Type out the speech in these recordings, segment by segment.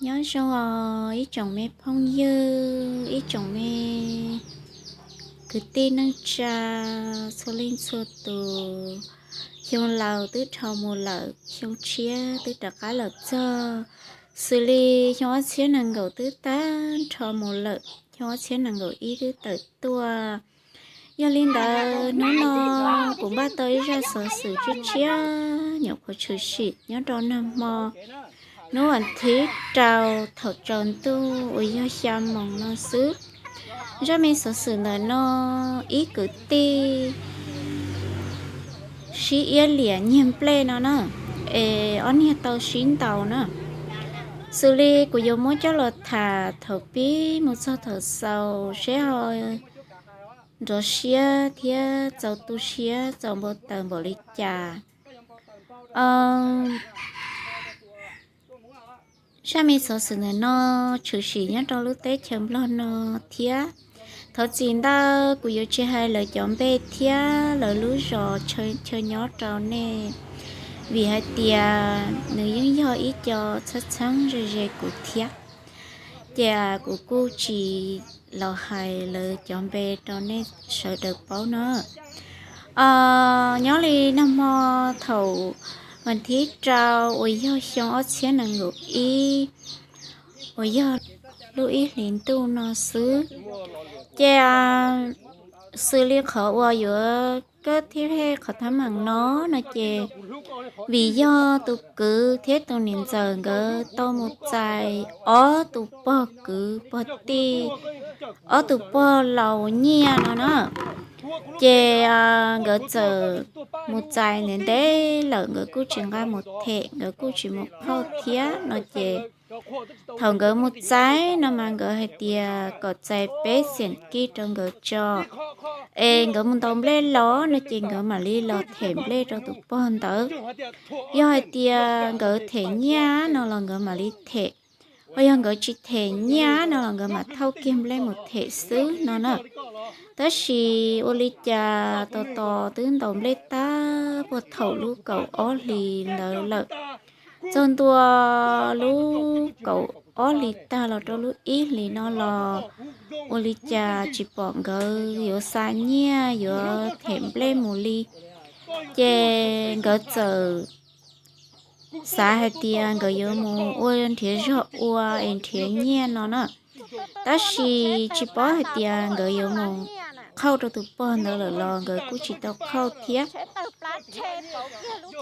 Nyob zoo os ib tsoom me phooj ywg, ib tsoom me kwv tij neej tsa txhua leej txhua tus. Xyoo laus twb dhau mus lawm, xyoo tshiab twb rov qab los txog, xws li xyoo ob txhiab nees nkaum twb tag nrho mus lawm, xyoo ob txhiab nees nkaum ib twb tawm tuaj. Yog li ntawd hnub no kuv npaj tau ib zaj xov xwm tshiab tshiab nyuam qhuav tshwm sim nyob rau nag hmo hnub vas thib rau thaum tsaus ntuj uas yog xya moos no xwb. Zaj me xov xwm ntawm no ib kwv tij sib iab liam nyiag nplej no na, es ob niag tau sib ntaus na. Xws li kuv yuav muab coj los tham thaum pib mus txog thaum xaus seb ho nrov siab thiab txaus tu siab txaus npau taws npaum li cas. Zaj me xov xwm ntawm no tshwm sim nyob rau lub teb chaws Nplog no thiab. Thov txim ntawd kuv yuav tsis hais lawv cov npe thiab lawv lub zos chaw nyob rau nej, vim hais tias nws yeej yog ib co txheeb txheeb ze ze kuv thiab. Ces kuv kuj tsis los hais lawv cov npe rau nej sawv daws paub no. Nyob li nag hmo thaum vas thib rau uas yog xyoo ob txhiab nees nkaum ib uas yog lub ib hlis ntuj no xwb, ces xws li qhov uas yuav kawm thiab phem qhov teeb meem no no ces vim yog tus kwv thiab tus niam ntxawm nkawd tau mus txais ob tus pog kwv pog tij, ob tus pog laus nyiaj no na. Ces nkawd txawm mus txais ntev ntev lawm nkawd kuj tsis nqa mus them, nkawd kuj tsis mus qhauj thiab no ces thaum nkawd mus txais no mas nkawd hais tias kom txais peb xees kib rau nkawd tso, es nkawd mus ntaus nplej los no ces nkawd mam li los them nplej rau tus pog ntawd. Yog hais tias nkawd them nyiaj no los nkawd mam li them, ho yog nkawd tsis them nyiaj no los nkawd mam thauj kiag nplej mus them xwb no na. Tab sis ua li cas tos tos twb ntaus nplej tag puag thaum lub kaum ob hlis ntawd lawm, txog ntua lub kaum ob hlis tag los rau lub ib hlis no los ua li cas tsis pom nkawd yuav xa nyiaj yuav them nplej mus li. Ces nkawd txawm xav hais tias nkawd yuav mus ua nrhiav zog ua es nrhiav nyiaj no na. Tab sis tsis paub hais tias nkawd yuav mus qhauj rau tus pog ntawd lawm los nkawd kuj tsis tau qhauj thiab.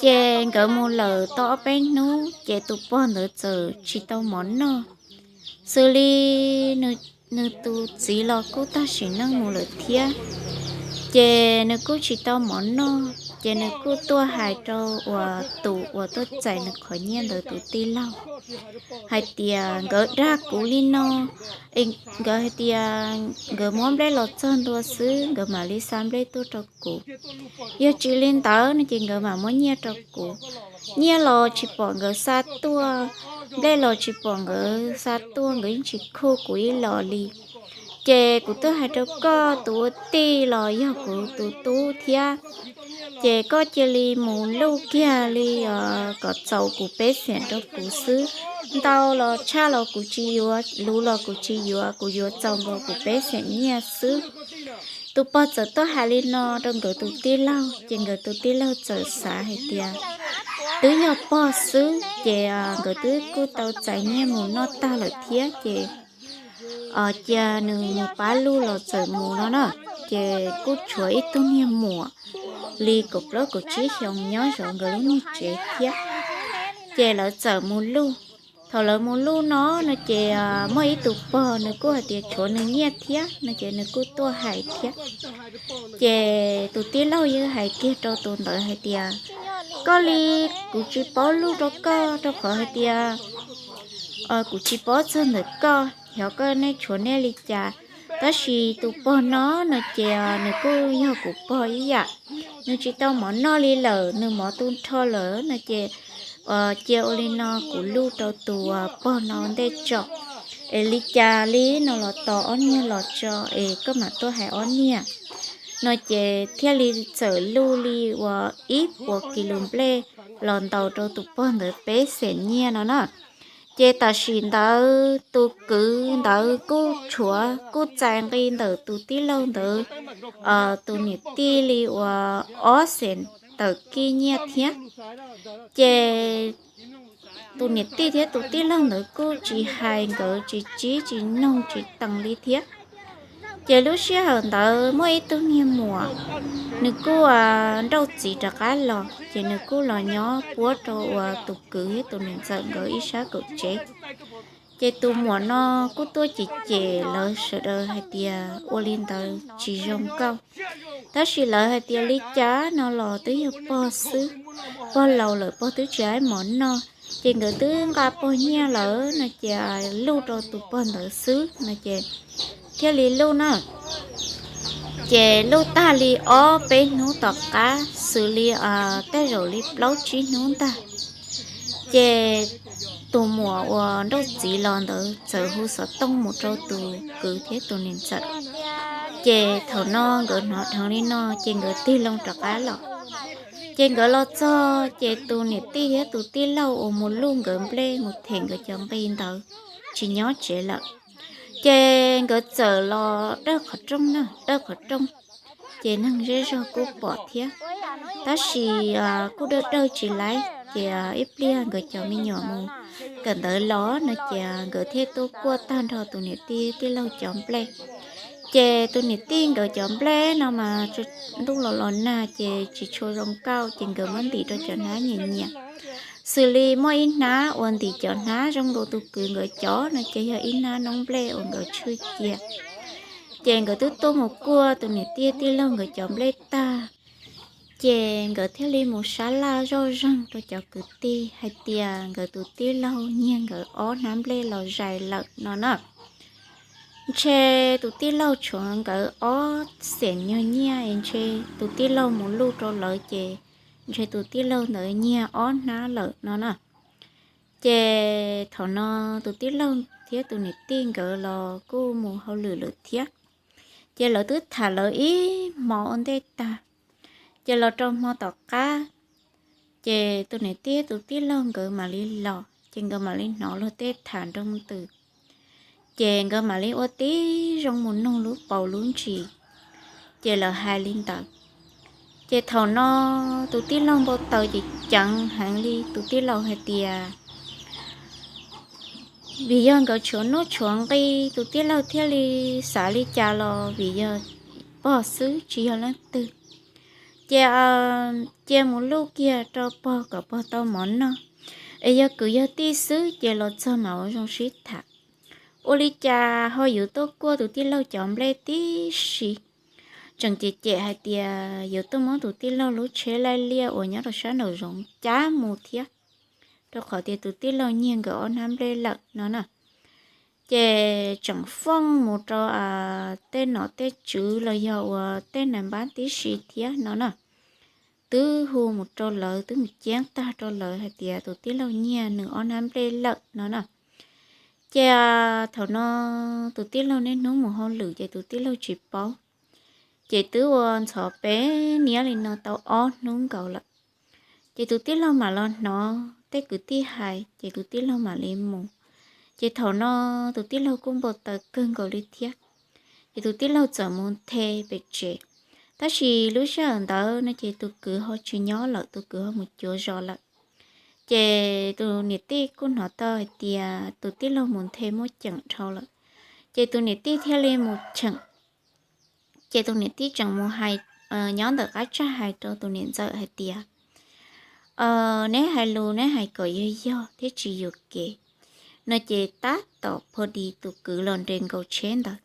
Ces nkawd mus lawm tau ob peb hnub ces tus pog ntawd txawm tsis tau mov noj. Xws li nws tus txiv los kuj tag sim neej mus lawm thiab, ces nws kuj tsis tau mov noj ces nws kuj tuaj hais rau uas tus uas tuaj txais nws qhov nyiaj ntawd tus tij laug hais tias nkawd dag kuv li no, nkawd hais tias nkawd muab nplej los txog ntua xwb nkawd mam li xa nplej tuaj rau kuv. Yog tsis li ntawd no ces nkawd mam muab nyiaj rau kuv. Nyiaj los tsis pom nkawd xa tuaj, nplej los tsis pom nkawd xa tuaj, nkawd yeej tsis khuj kuv ib los li. Ces kuv twb hais rau koj tus ua tij los yog kuv tus tub thiab, ces koj cia li mus luj kiag li os kom txaus kuv peb xees rau kuv xwb. Ntau los tshaj los kuv tsis yuav, luv los kuv tsis yuav, kuv yuav txaus nkaus kuv peb xees nyiaj xwb. Tus pog txawm tuaj hais li no rau nkawd tus tij laug ces nkawd tus tij laug txawm xav hais tias twb yog pog xwb ces nkawd twb kuj tau txais nyiaj mus noj tag lawm thiab ces cia nws mus pab luj los txawm mus no na. Ces kuj tshuav ib tug niag muam li kaum plaub kaum tsib xyoo nyob zov nkawd lub niag tsev thiab. Ces lawv txawm mus luj. Thaum lawv mus luj no no ces muaj ib tus pog nws kuj hais tias tshuav nws nyiaj thiab no ces nws kuj tuaj hais thiab. Ces tus tij laug yeej hais kiag rau tus ntawd hais tias koj li kuv tsis paub luj rau koj rau qhov hais tias kuv tsis paub txog ntawm koj, xyov koj nej tshuav nej li cas. Tab sis tus pog no no ces nws kuj yog kuv pog ib yam, nws tsis tau mov noj li lawm, nws mov tu nrho lawm no ces cia ua li no kuv luj rau tus pog no ntej tso, es li cas li no los tos ob niag los tso es koj mam tuaj hais ob niag no ces thiaj li txawm luj li uas ib puas kis lus nplej los ntaus rau tus pog ntawd peb xees nyiaj no na. Ces tam sim ntawd tus kwv ntawd kuj tshuav kuj txais nqi ntawm tus tij laug ntawd tus niam tij li uas ob xees tawm kij nyiaj thiab. Ces tus niam tij thiab tus tij laug ntawd kuj tsis hais, nkawd tsis tsib tsis noog tsis tees li thiab. Ces lub sij hawm ntawd muaj ib tug niag muam, nws kuj nrauj txiv rov qab los, ces nws kuj los nyob puab rau uas tus kwv thiab tus niam ntxawm nkawd ib sab kaum tsev. Ces tus muam no kuj tuaj cem cem lawv sawv daws hais tias ua li ntawd tsis zoo nkauj. Tab sis lawv hais tias li cas no los twb yog pog xwb, pog laus lawm pog twb tsis hais mov noj, ces nkawd twb nqa pog nyiaj lawm no ces luj rau tus pog ntawd xwb no ces thiaj li luj na. Ces luj tag li ob peb hnub tom qab xws li tej zaum li plaub tsib hnub ntag, ces tus muam uas nrauj txiv los ntawd txawm hu xov tooj mus rau tus kwv thiab tus niam ntxawm. Ces thaum no nkawd hnov dheev li no ces nkawd tig loo rov qab los. Ces nkawd los txog ces tus niam tij thiab tus tij laug uas mus luj nkawd nplej mus them nkawd cov nqi ntawd tsis nyob tsev lawm. Ces nkawd txawm los dawj qhov rooj na, dawj qhov rooj, ces neeg zej zog kuj pom thiab. Tab sis kuj dawj dawj tsis laib, ces ib pliag nkawd cov me nyuam mus kawm ntawv los no ces nkawd thiaj tuaj kuaj tag nrho tus niam tij tij laug cov nplej. Ces tus niam tij nkawd cov nplej no mas ntuj los los nag ces tsis tshua zoo nkauj, ces nkawd muab ntim rau cov hnab nyias nyias. Xws li muaj ib hnab uas ntim cov hnab zoo dua tus kwv nkawd cov no ces yog ib hnab noob nplej uas nkawd tshwj cia. Ces nkawd twb tuaj mus kuaj tus niam tij tij laug nkawd cov nplej tag, ces nkawd thiaj li mus sab laj zoj zeeg rau cov kwv tij hais tias nkawd tus tij laug nyiag nkawd ob hnab nplej los zais lawm no na. Ntshe tus tij laug tshuav nkawd ob xees nyuag nyiaj es ntshe tus tij laug mus luj rau lawv ces ntshe tus tij laug ntawd nyiag ob hnab lawm no na. Ces thaum no tus tij laug thiab tus niam tij nkawd los kuj mus hauj lwm lawm thiab. Ces lawv twb tham lawv ib hmo ua ntej tag, ces los rau hmo tom qab, ces tus niam tij thiab tus tij laug nkawd mam li los, ces nkawd mam li hnov luag tej tham nroo ntws. Ces nkawd mam li ua tib zoo mus noog lub paus lub ntsis, ces lawv hais li ntawd. Ces thaum no tus tij laug npau taws ces ceev heev li, tus tij laug hais tias vim yog nkawd tshuav nuj tshuav nqi, tus tij laug thiaj li xav li cas los vim yog pog xwb tsis yog leej twg, ces cia mus luj kiag rau pog kom pog tau mov noj, es yog kwv yog tij xwb ces los txog mas ua zoo sib tham. Ua li cas ho yuav tuaj kuaj tus tij laug cov nplej tib si, tseem cem cem hais tias yuav tuaj muab tus tij laug lub tsheb laij liaj uas nyob rau sab nraum zoov cab mus thiab, rau qhov tias tus tij laug nyiag nkawd ob hnab nplej lawm no na. Ces tseem fooj mus rau tej nom tej tswv los yog uas tej nas npab tib si thiab no na. Twb hu mus rau lawv, twb mus ceeb tag rau lawv hais tias tus tij laug nyiag nws ob hnab nplej lawm no na. Ces thaum no tus tij laug niaj hnub mus hauj lwm ces tus tij laug tsis paub. Ces twb ua ntxhov peb niab li no tau ob hnub nkaus lawm. Ces tus tij laug mam los hnov tej kwv tij hais, ces tus tij laug mam li mus. Ces thaum no tus tij laug kuj npau taws kawg nkaus li thiab. Ces tus tij laug txawm mus nthe pem tsev. Tab sis lub sij hawm ntawd no ces tus kwv ho tsis nyob lawm, tus kwv ho mus cuav zos lawm. Ces tus niam tij kuj hnov tau hais tias tus tij laug mus nthe muaj ceem dhau lawm, ces tus niam tij thiaj li mus cheem. Ces tus niam tij tseem mus hais, nyob ntawm qab tsag hais rau tus niam ntxawm hais tias, neb hais lus neb hais kom yog yog thiab tsis yuam kev no ces tab tom pho di tus kwv los nres nkaus tsheb ntawd.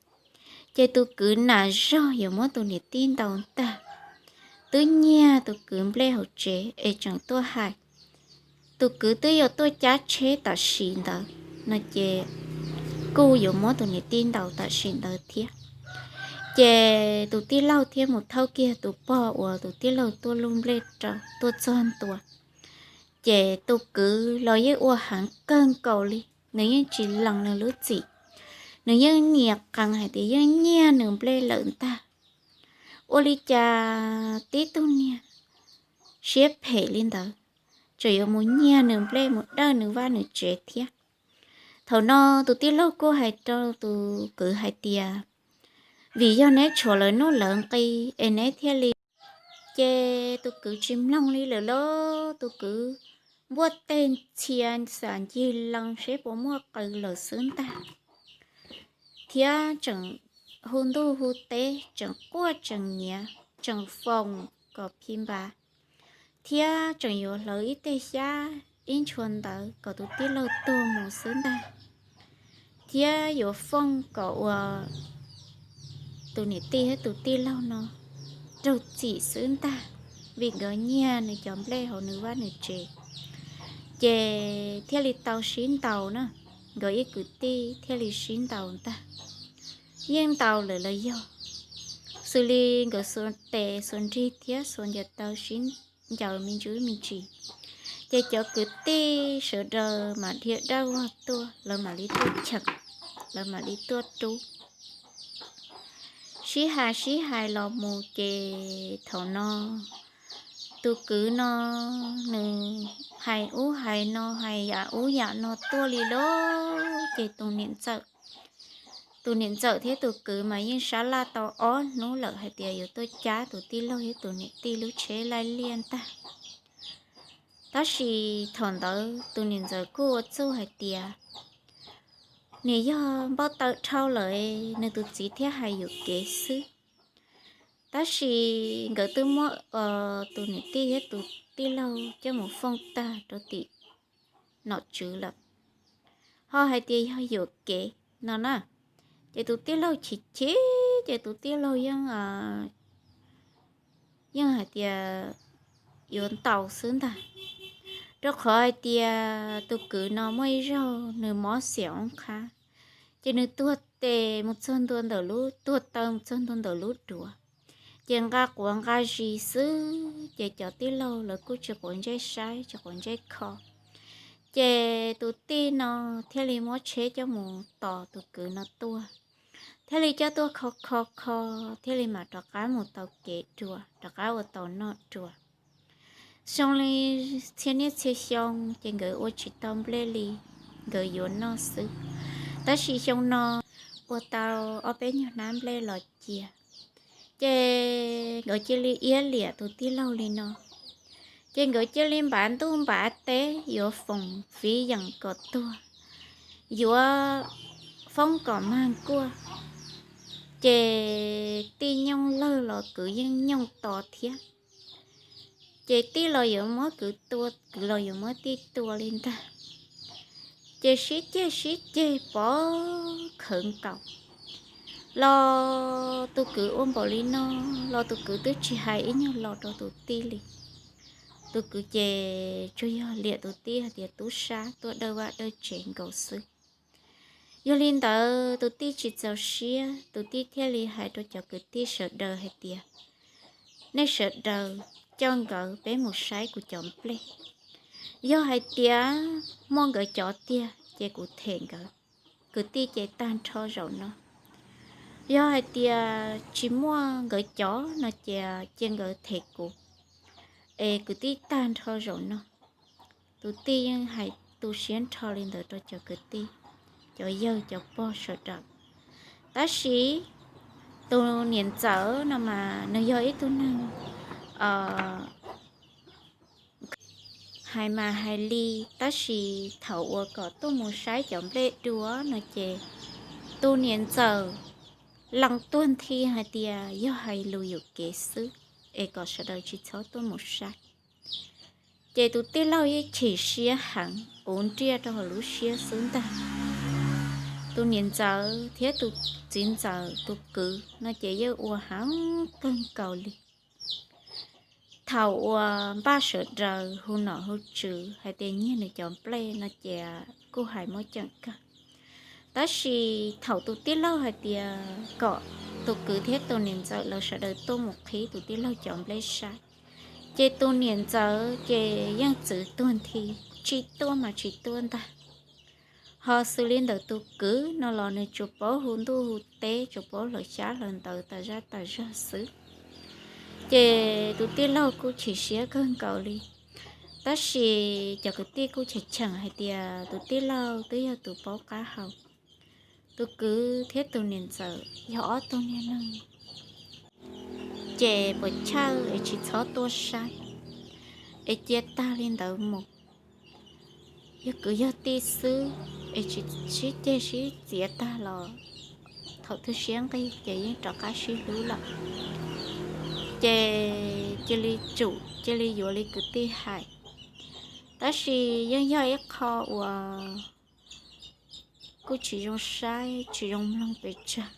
Ces tus kwv nas zog yuav muab tus niam tij ntaus ntag, twb nyiag tus kwv nplej hauv tsev es tseem tuaj hais. Tus kwv twb yuav tuaj cab tsheb tam sim ntawd no ces kuj yuav muab tus niam tij ntaus tam sim ntawd thiab. Ces tus tij laug thiaj mus thauj kiag tus pog uas tus tij laug tuaj luj nplej rau tuaj txog ntua. Ces tus kwv los yeej ua heev kawg nkaus li, nws yeej tsis lees nws lub txim, nws yeej nias qees hais tias yeej nyiag nws nplej lawm ntag. Ua li cas tib tug niag siab phem li ntawd, tseem yuav mus nyiag nws nplej mus dawj nws vaj nws tsev thiab. Thaum no tus tij laug kuj hais rau tus kwv hais tias, vim yog neb tshuav lawv nuj lawv nqi es neb thiaj li. Ces tus kwv tsis mloog li lawm lauj, tus kwv npuaj teg ntxhia xam ncig lees seb puas muaj qws lawm xwb ntag, thiab tseem hu ntuj hu teb, tseem quaj tseem nyiav, tseem foom kom phi npav, thiab tseem yuav hlawv ib teg xyab ib ntshua ntawv kom tus tij laug tuag mus xwb ntag, thiab yuav foom kom ua tus niam tij thiab tus tij laug no raug txim xwb ntag, vim nkawd nyiag nws cov nplej hauv nws vaj nws tsev. Ces thiaj li tau sib ntaus na, nkawd ib kwv tij thiaj li sib ntaus ntag. Yeej ntaus lawm los yog xws li nkawd xuas tes xuas nrig thiab xuas ncaws taw sib ncaws me ntsis me ntsis, ces cov kwv tij sawv daws mam dhia dawb vog tuaj, lawv mam li tuaj cheem, lawv mam li tuaj rub. Sib hais sib hais los mus ces thaum no tus kwv no nws hais ub hais no, hais yam ub yam no tuaj li lauj, ces tus niam ntxawm thiab tus kwv mas yeej sab laj tau ob hnub lawm hais tias yuav tuaj cab tus tij laug thiab tus niam tij lub tsheb laij liaj ntag. Tab sis thaum ntawd tus niam ntxawm kuj ua txuj hais tias nws yog npau taws dhau lawm, nws tus txiv thiaj hais yuam kev xwb. Tab sis nkawd twb muab tus niam tij thiab tus tij laug coj mus fooj tag rau tim nom tswv lawm, ho hais tias yog yuam kev no na. Ces tus tij laug chim chim, ces tus tij laug yeej yeej hais tias yuav ntaus xwb ntag, rau qhov hais tias tus kwv no muaj ib zaug nws mob xiam oob qhab, ces nws tuag tes mus txog ntua ntawm lub, tuag taw mus txog ntua ntawm lub duav, ces nqa quav nqa zis xwb ces cov tij laug lawv kuj tsis quav ntsej saib tsis quav ntsej kho. Ces tus tij no thiaj li muab tsheb coj mus tos tus kwv no tuaj, thiaj li coj tuaj kho kho kho, thiaj li mam rov qab mus tau kev dua, rov qab ua tau noj dua. Xyoo li txhia niaj txhia xyoo ces nkawd ua tsis tau nplej li, nkawd yuav noj xwb. Tab sis xyoo no ua tau ob peb nyuag hnab nplej los cia, ces nkawd cia li iab liam tus tij laug li no. Ces nkawd cia li npav ntuj npav teb yuav foom fiv yeem kom tuag, yuav foob kom mag kuaj, ces tij nyooj lawg los kwv yeej nyooj to thiab. Ces tij los yuav muab kwv tua, kwv los yuav muab tij tua li ntag. Ces sib ceg sib ceg pov khawv nkaus los tus kwv ua npaum li no los tus kwv twb tsis hais ib nyuag lo rau tus tij li. Tus kwv ces tsuas yog liam tus tij hais tias tub sab tuaj dawj vaj dawj tsev nkaus xwb. Yog li ntawd tus tij tsis txaus siab, tus tij thiaj li hais rau cov kwv tij sawv daws hais tias, nej sawv daws coj nkawd peb mus saib kuv cov nplej. Yog hais tias muaj nkawd cov tiag ces kuv them nkawd, kwv tij ces tag nrho zaum no. Yog hais tias tsis muaj nkawd cov no ces cia nkawd them kuv, es kwv tij tag nrho zaum no. Tus tij yeej hais tu siab nrho li ntawd rau cov kwv tij, cov yawg cov pog sawv daws. Tab sis tus niam ntxawm no mas nws yog ib tug neeg hais mas hais li, tab sis thaum uas kom tuaj mus saib cov nplej dua no ces tus niam ntxawm lees tuag nthi hais tias yog hais lus yuam kev xwb, es kom sawv daws tsis txhob tuaj mus saib. Ces tus tij laug yeej chim siab heev, uv nriaj rau hauv lub siab xwb ntag. Tus niam ntxawm thiab tus txiv ntxawm tus kwv no ces yeej ua heev kawg nkaus li. Thaum uas npaj sawv daws hu nom hu tswv hais tias nyiag nws cov nplej no ces kuj hais muaj ceem kawg. Tab sis thaum tus tij laug hais tias kom tus kwv thiab tus niam ntxawm lawv sawv daws tuaj mus qhib tus tij laug cov nplej saib, ces tus niam ntxawm ces yeej txwv tuag nthi, tsis tuaj mas tsis tuaj ntag. Ho xws li ntawm tus kwv no los nws tsuas paub hu ntuj hu teb, tsuas paub hlawv xyab hlawv ntawv tas zaj tas zog xwb. Ces tus tij laug kuj chim siab kawg nkaus li. Tab sis cov kwv tij kuj cheem cheem hais tias tus tij laug twb yog tus paub qab hau, tus kwv thiab tus niam ntxawm yog ob tug niag neeg ces puas chawj es tsis txhob tuaj saib, es cia tag li ntawd mus. Yog kwv yog tij xwb es tsis sib ceg sib txiav tag los thaum twg siab nqig ces yeej rov qab sib hlub lawm. Ces cia li tsum cia li yuav li kwv tij hais. Tab sis yeej yog ib qho uas kuj tsis zoo saib tsis zoo mloog pes tsawg,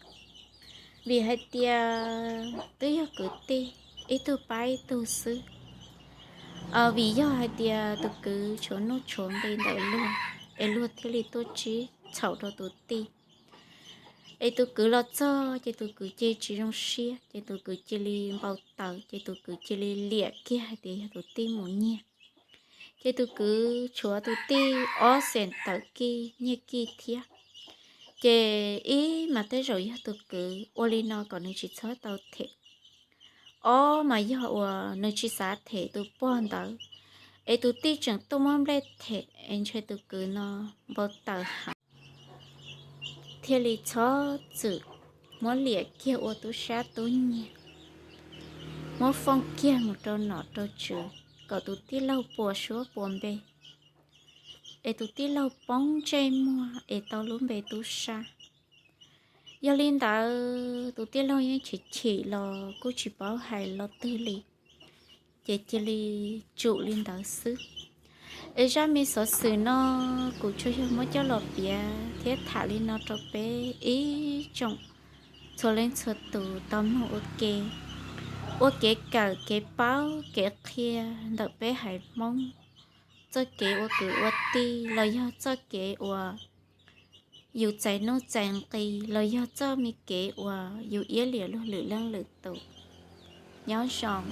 vim hais tias twb yog kwv tij, ib tug pab ib tug xwb. Vim yog hais tias tus kwv tshuav nuj tshuav nqi ntawm luag, es luag thiaj li tuaj tsib txhaum rau tus tij. Es tus kwv los txog ces tus kwv cia tsis zoo siab, ces tus kwv cia li npau taws, ces tus kwv cia li liam kiag hais tias yog tus tij mus nyiag. Ces tus kwv tshuav tus tij ob xees tawm kij nyiaj kij thiab. Ces ib mas tej zaum yog tus kwv ua li no kom nws tsis txhob tau them. Ob mas yog uas nws tsis xav them tus pog ntawd, es tus tij tseem tuaj muab nplej them es ntshe tus kwv no npau taws heev, thiaj li txhob txwm muab liam kiag ua tub sab tub nyiag, muab foob kiag mus rau nom rau tswv kom tus tij laug puas suab puas npe, es tus tij laug poob ntsej muag es tau lub npe tub sab. Yog li ntawd tus tij laug yeej chim chim los kuj tsis paub hais lo twg li, ces cia li tsum li ntawd xwb. Es zaj me xov xwm no kuv tsuas yog muab coj los piav thiab tham li no rau peb ib tsoom txhua leej txhua tus tau mloog ua ke, ua kev kawm kev paub kev qhia ntawm peb haiv Hmoob txoj kev ua kwv ua tij los yog txoj kev uas yus txais nuj txais nqi los yog txoj me kev uas yus iab liam luag lwm leej lwm tus. Nyob zoo.